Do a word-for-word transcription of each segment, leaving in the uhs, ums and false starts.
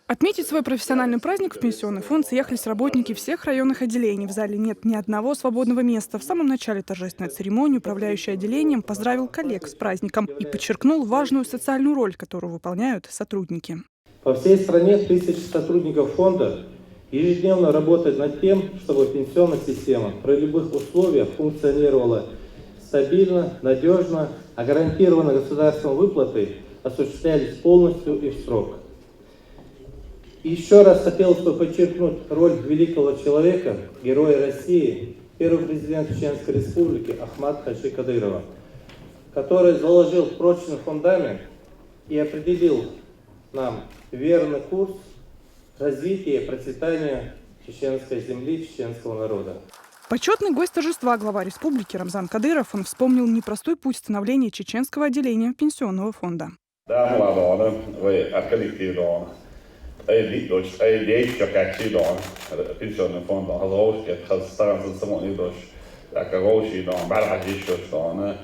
Отметить свой профессиональный праздник в Пенсионный фонд съехались работники всех районных отделений. В зале нет ни одного свободного места. В самом начале торжественной церемонии управляющий отделением поздравил коллег с праздником и подчеркнул важную социальную роль, которую выполняют сотрудники. По всей стране тысячи сотрудников фонда ежедневно работают над тем, чтобы пенсионная система при любых условиях функционировала стабильно, надежно, а гарантированные государством выплаты осуществлялись полностью и в срок. Еще раз хотелось бы подчеркнуть роль великого человека, героя России, первого президента Чеченской Республики Ахмад Хачи Кадырова, который заложил прочный фундамент и определил нам верный курс развития и процветания чеченской земли, чеченского народа. Почетный гость торжества, глава республики Рамзан Кадыров, он вспомнил непростой путь становления чеченского отделения Пенсионного фонда. Дама ладона, вай открытый дон. Ай дичь, ай дичь, как дон. Пенсионный фонд дон, хозовский, хозстанцин самони дош. Так, гоши дон, бархажиш дош дон.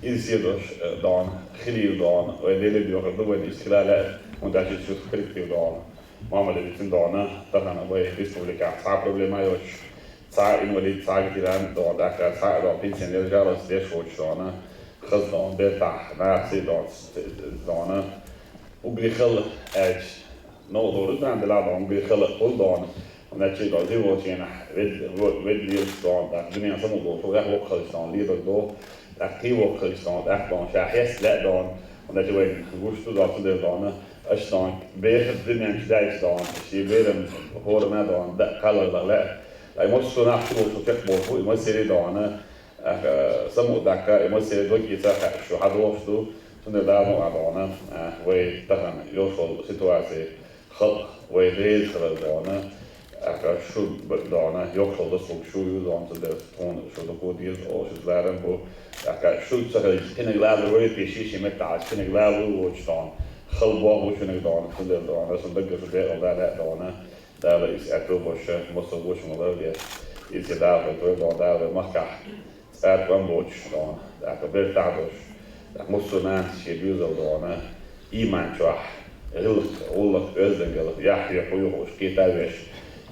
Инси дош дон, хилил дон. Вай дели дёхр дубай диш хилале, он дачи чус открытый дон. Мама лебитин дон, тахана вай республика, са проблема ёч. Цхьа инвалид, цхьа ветеран дона, тӀаккха цхьа а дона пенсионер жалость деш воцуш дона, хаза дона, бертахь, нахаца дона, дона, угрихал аьлча, новдора дана дела дона, угрихал хул дона, значит, дона, животенах, вед-, во-, вед лелаш дона, тӀаккха дуьнен саму долуш, ваьхьа воккхалаш дона, ледар до, тӀаккха кхий воккхалаш дона, тӀаккха дона, ша хест лаьа дона, значит, вайн гуш ду дона, цу дела дона, аша дона, бехар дуьнен чу даьлча дона, ши беран хӀора ма дона, да, кхалла лаьа, Ай, массо а нах чу волчу чекхболуш бу, и массерий а догӀана, аха, самукъадаккха, и массерий дог и ца хаьа, шу хьадогӀуш ду, цундела Дала мукъ а догӀана, а, вай тахана йолуш волу ситуаций халкъ вай реза хилар догӀана, аха, шу догӀана, йоккхал досуг шу ю догӀана, цундела тхуна шу дукха деза, олуш иза ларам бу, аха, шу ца хилча, кхиниг лала вай те ши-ши меттахь, кхиниг лала ву воцуш догӀана, хала боху шуьниг догӀана, цундела догӀана, сан даггара шу декъал да лаьа догӀана. Дала иза аьтто баша, массо а гоча ма ларде. Иза Дала хӀоьттира догӀу Дала вай махкахь цӀа тӀом боцуш догӀу, тӀаккха бертахь а долуш, тӀаккха массо а нанас шен доьзал догӀу, ийман чохь, гӀиллакх, гӀуллакх, оьздангалла, яхь, яхь, хӀу юха уьш кхета а веш,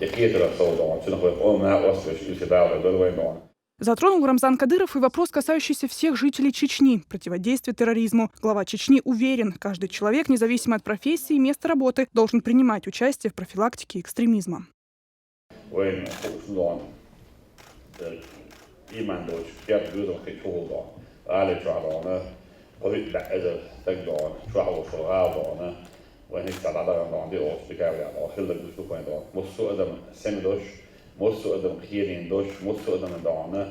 и кхетарах сов догӀу, цунах вай къоман накъост веш, иза Дала хӀоьттира вайн догӀу. Затронул Рамзан Кадыров и вопрос, касающийся всех жителей Чечни. Противодействие терроризму. Глава Чечни уверен, каждый человек, независимо от профессии и места работы, должен принимать участие в профилактике экстремизма. Вайн хууш догӀу, э, ийман доцуш, керта доьзал кхин чухула догӀу, гӀали чохь догӀу, кхо-виъ-баьӀ эзар стаг догӀу, чохь волуш гӀала догӀу, вайн хӀинца дӀадахана догӀу, диъ олуш дикаврехь догӀу, хилла гуш ду вайн догӀу. Массо а адам сема долуш, массо а адам кхерийна долуш, массо а адам догӀу,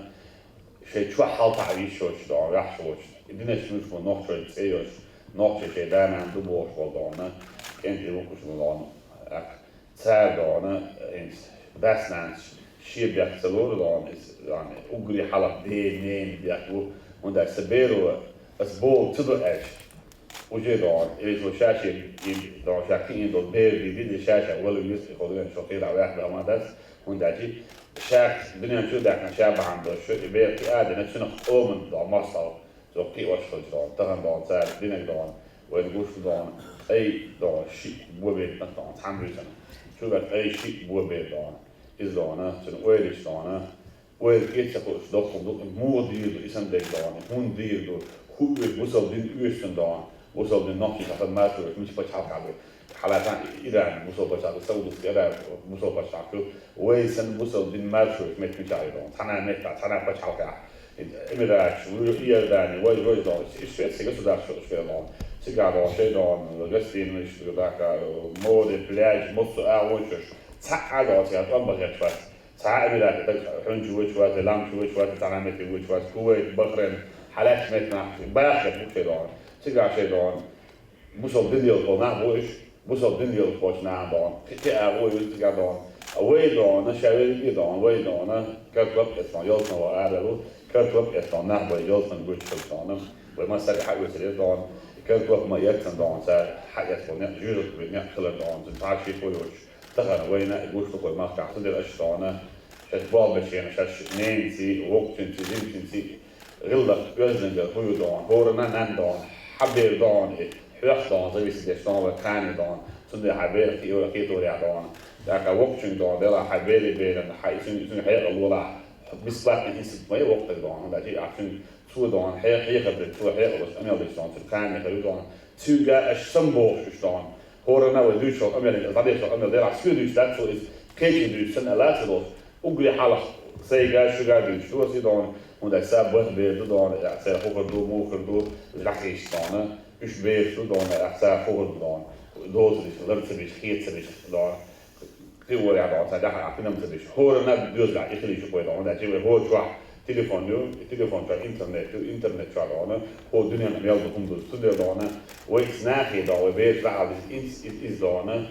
шайн чохь хьалта а вийшочу догӀу, ваьхьаш воцу. И динаш муьлш бу нохчой цӀе йолуш, нохчий шайн да-нана ду бохуш болу догӀу, кӀентий вукхуш бу догӀу, аьхка. Цара догӀу, хӀинца дас-нанас шен бехк ца лур догӀу, иза, догӀу, уггаре хьалха ден-ненан бехк бу, хӀунда аьлча сан беро ас бохург ца до аьлча, уже догӀу, иза ша шен, и догӀу, ша кхиийна долу бер дийдина, ша-ша вала веза, и хӀокху дуьнен чу кхелахь ваьхна ма дац, хӀунда аьлча ша дуьнен чу а даьккхина, ша бахьана долуш, и бер кхиа а дина, цунах къоман догӀу мостагӀа. Цо кхиош хилча догӀу, тахана догӀу, цара динарг догӀу, вайна гуш ду догӀу, ткъе догӀу, шиъ бо бер догӀу, цхьана буьйсанна. Чу ваьлла ткъе шиъ бо бер догӀу. Иза догӀу, цуьнан ойла йиш догӀу, ойла кхета ца хууш доккхун ду, муха дийр ду, и санна дерг догӀу, хӀунда дийр ду, хӀун оьшу, бусалба дин оьшу цунна догӀу, бусалба дин нохчий сан маршо оьшу, мича пачхьалкхахь бу. Хьала сан Иран бусалба пачхьалкх, Саудовский Аравия бусалба пачхьалкх ю, вай санна бусалба дин маршо оьшу меттиг мичахь ю догӀу, цхьана меттахь, цхьана пачхьалкхехь. Эмираташ, Иордани, вай, вай догӀу, и шведский государство уьш хир догӀу. Цигахь догӀу, шайн догӀу, гостиница, дака, море, пляж, массо а агӀо йолуш, цхьа а догӀу, цигахь тӀом бан хеташ вац. Цхьа а Эмирате даг хьуьнчу вуьйцуш вац, лам чу вуьйцуш вац, цхьана метте вуьйцуш вац, Кувейт, Бахрейн, хьалаьцна меттанахь, баха хеташ бу шайн догӀу. Цигахь шайн догӀу. Бусалба дин лелхо нах бу уьш, бусалба дин лелхочу нахана догӀу, кхин кхин а агӀо ю цигахь догӀу. А вай догӀу, ша верриге а догӀу, вай догӀу, картоп эцна ялсамане ваха ара ву, картоп эцна нах бай ялсамане гучу хилча догӀу. Вай массаьрга хьаоьцур яра догӀу, картоп ма эцна догӀу, цара хьаэцна некъ, жуьжалх бен некъ хилар догӀу, цуьнан цхьа а шен кхо йоцуш. Тахана вайна а гуш ду кхо махкахь, цундела аша догӀу, шаьш болх бечу хенахь, шаьш ненаций, воккхачуьнций, жимачуьнций, гӀиллакх, оьздангалла хӀун ю догӀу, хӀоранна а нанна догӀу, хьан бер догӀу и, Оьхьа дона, зависит деш дона, вай кхане дона, цундела хьа бер кхио, кхетарехь дона. ТӀаккха воккхачуьнга дона, дела хьа берий берана, хьа и цуьнан, и цуьнан хьекъал лолахь, бесплатный институт ма е воккхачуьнга дона, хӀунда аьлча ахь цуьнан цо дона, хье-, хьехар деш, цо хьекъал долуш къамел деш дона, цуьнан кхане хир ю дона. Цуьнга аш самабохуш уьш дона. ХӀоранна вай дуьйцуш долу къамел, дӀадеш долу къамел, дела ахь соьца дуьйцуш дац, цо иза кхечунна дуьйцуш санна аьлла ца долуш. Уггаре хьалха сайга, шуьга дуьйцуш ду аса и дона, хӀунда аьлча сан бархӀ бер ду дона, церан хӀу хир ду, муха хир ду, дӀакхийсча дона, уьш бераш ду дона, церан хӀу хир ду дона, дола ца деш, лар ца беш, хета ца беш дона, кхиорехь дона, царна тӀаьхьа ахь пинам ца беш. ХӀоранна доьзалехь и хила йиш ю вай дона, хӀунда аьлча вай хӀора чохь телефон ю, и телефон чохь интернет ю, интернет чохь дона, хӀора дуьненна мел ду хӀума ду, цундела дона, вай иза нахе дона, вай бераш дӀаала деза, иза, иза, иза дона,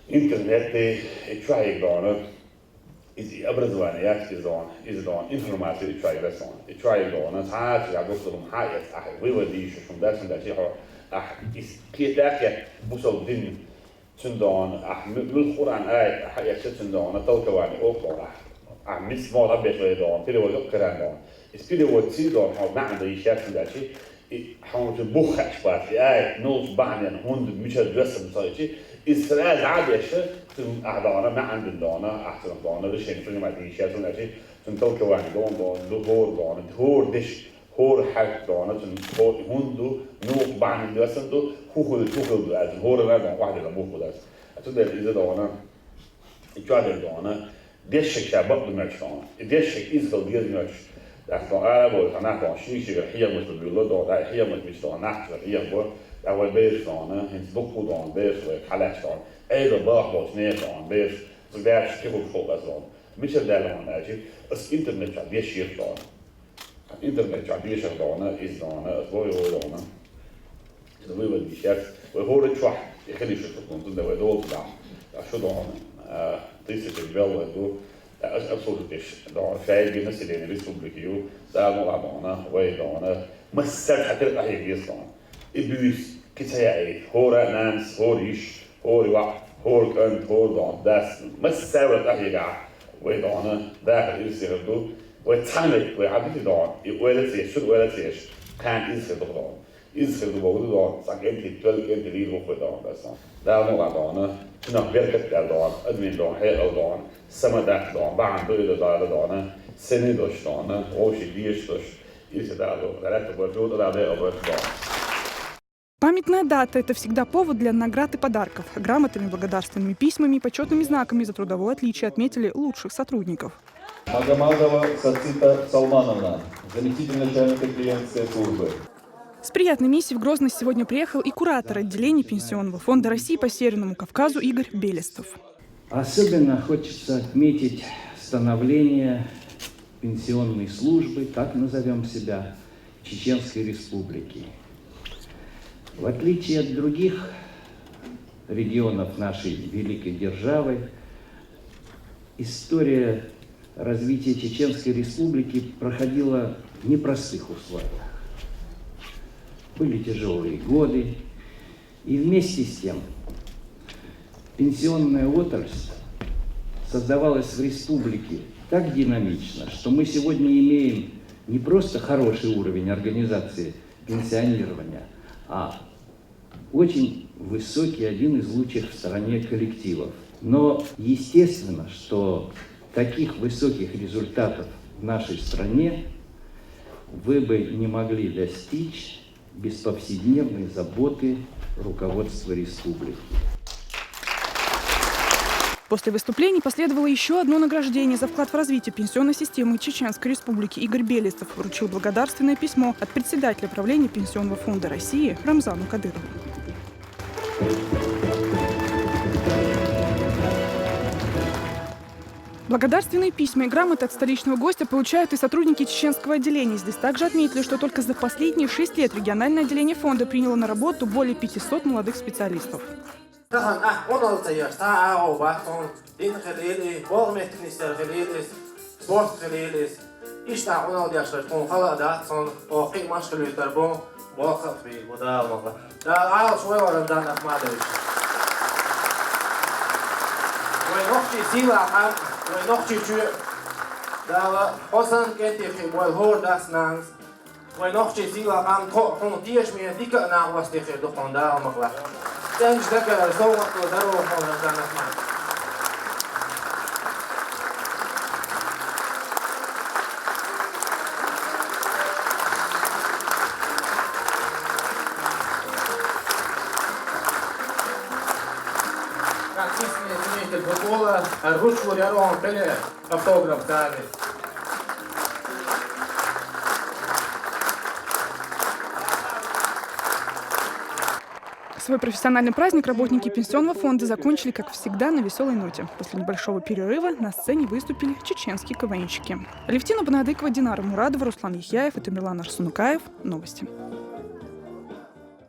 интернет, и чохь дона. Иза и образование яц иза дона, иза дона, информаци и чохь яц дона. И чохь дона, цхьа а ца духтурум хьа а эц ахь, вывод дийшаш хӀума дац, хӀунда аьлча хьо, ахь иза кхета а кхетта, бусалба дин, цуьнан дона, ахь м-, муьлхха Къуръан аят хьаэцча цуьнан дона, толкование оха дона ахь. Ахь мис мо дӀабеш вай дона, перевод йоккха хир дона. Иза перевод ца дона, хьо маьӀна дан йиш яц, хӀунда аьлча и хьуна цуьнан бух хаьаш бац, и аят муьлхачу бахьаненна, хӀунда, мичара доьссина ца хилча, иза сразу дӀа а деш, цуьнан ахь дона, маьӀна дина дона, ахь цунах дона, решение принимать дийша, цунна аьлча, цуьнан толкование дона, дона, ду хӀора дона, хӀора деш, хӀора хьаьрк дона, цуьнан хӀора хӀунда ду, муьлхачу бахьаненна доьссина ду, хӀу хила, хӀу хила ду аьлла, цуьнан хӀоранна дона, охьадилла бух бу дац. Цундела иза дона, и чохь дерг дона, дешшаг ша бакъ ду моьттуш дона. И дешшаг иза хила деза моьттуш. ТӀаккха дона ара а бой, хьан нах дона, шен шегара хьехамаш бу буьйлла дона, тӀаккха и хьехамаш мича дона, нах чуьра хьеха бу, тӀаккха вай бераш дона, хӀинца дуккха дона, бераш вай хьалаьцна дона. Ӏедал балха болчу нехан дона, бераш, цу даьраш кхин хӀума хӀума аса дона. Мичара даьлла хьуна аьлча, аса интернет чохь деш йира дона. Интернет чохь дешар дона, иза дона, аса бой гӀо дона. Иза вывод дийшар, вай хӀора чохь, и хилиш шу тхуна, тунда вай долу дам. А шу дона, а, тысяча белла ду, а, ас-, обслужить деш, дона, шайги население республики ю, Дала мукъ лахь дона, вай дона, массара а тера къахьега деза дона. И буьйса, кхин ца яа, хӀора нанас, хӀора йиш, хӀора йоӀ, хӀора кӀант, хӀора дона, дас, массара а вай къахьегахь, вай дона, дахар иза сихар ду, вай цхьаьна вай хьан дити дона, и ойла ца еш, шуна ойла ца еш, кхана иза хир ду дона. Иза хир ду боху ду дона, цхьа кӀентий, тоьлла кӀентий лийр ву вай дона, дас дона. Дала мукъ лахь дона, цунах беркат а даьлла дона, адамийн дона, хьекъал дона, сама даккха дона, бахьана ду и дала дона, сема дош дона, вовшийн дезаш дош, иза Дала дона, лаьтта бара, жута Дала декъа бара дона. Памятная дата — это всегда повод для наград и подарков. Грамотами, благодарственными письмами и почётными знаками за трудовое отличие отметили лучших сотрудников. Магомадова Сацита Салмановна, заместитель начальника клиентской службы. С приятной миссией в Грозный сегодня приехал и куратор отделения Пенсионного фонда России по Северному Кавказу Игорь Белестов. Особенно хочется отметить становление пенсионной службы, так назовём себя, Чеченской Республики. В отличие от других регионов нашей великой державы, история развития Чеченской Республики проходила в непростых условиях. Были тяжёлые годы, и вместе с тем пенсионная отрасль создавалась в республике так динамично, что мы сегодня имеем не просто хороший уровень организации пенсионирования, а очень высокий, один из лучших в стране коллективов. Но естественно, что таких высоких результатов в нашей стране вы бы не могли достичь без повседневной заботы руководства республики. После выступлений последовало ещё одно награждение. За вклад в развитие пенсионной системы Чеченской Республики Игорь Белестов вручил благодарственное письмо от председателя правления Пенсионного фонда России Рамзану Кадырову. Благодарственные письма и грамоты от столичного гостя получают и сотрудники чеченского отделения. Здесь также отметили, что только за последние шесть лет региональное отделение фонда приняло на работу более пятисот молодых специалистов. Тахана ахь къуналца еш, цхьа агӀо бац хьуна, дин хилийла и, болх меттигнисдер хилийла и, спорт хилийла и. Иштта къуналдеш хилар тхуна хала а дац хьуна, оха кхин а машкалуьйтар бу, болх а бийр бу Дала мукъ лахь. Дала Ӏалаш вай вара Рамзан Ахмадович. Вай нохчий сийлахь къам, вай нохчий чоь. Дала хьо санна кӀентий кхин бойла хӀора дас-нанас. Вай нохчийн сийлахь къам тхо хьуна тешаме дика а накъостий хир ду хьуна Дала мукъалахь. ЦӀеначу дакара совгӀат а даро хьуна Жаннат мара. Как истинный ценитель футбола, ручку рядом пели автограф дали. Свой профессиональный праздник работники Пенсионного фонда закончили, как всегда, на весёлой ноте. После небольшого перерыва на сцене выступили чеченские КВНщики. Алевтина Бонадыкова, Динара Мурадова, Руслан Яхьяев и Тамерлан Арсунукаев. Новости.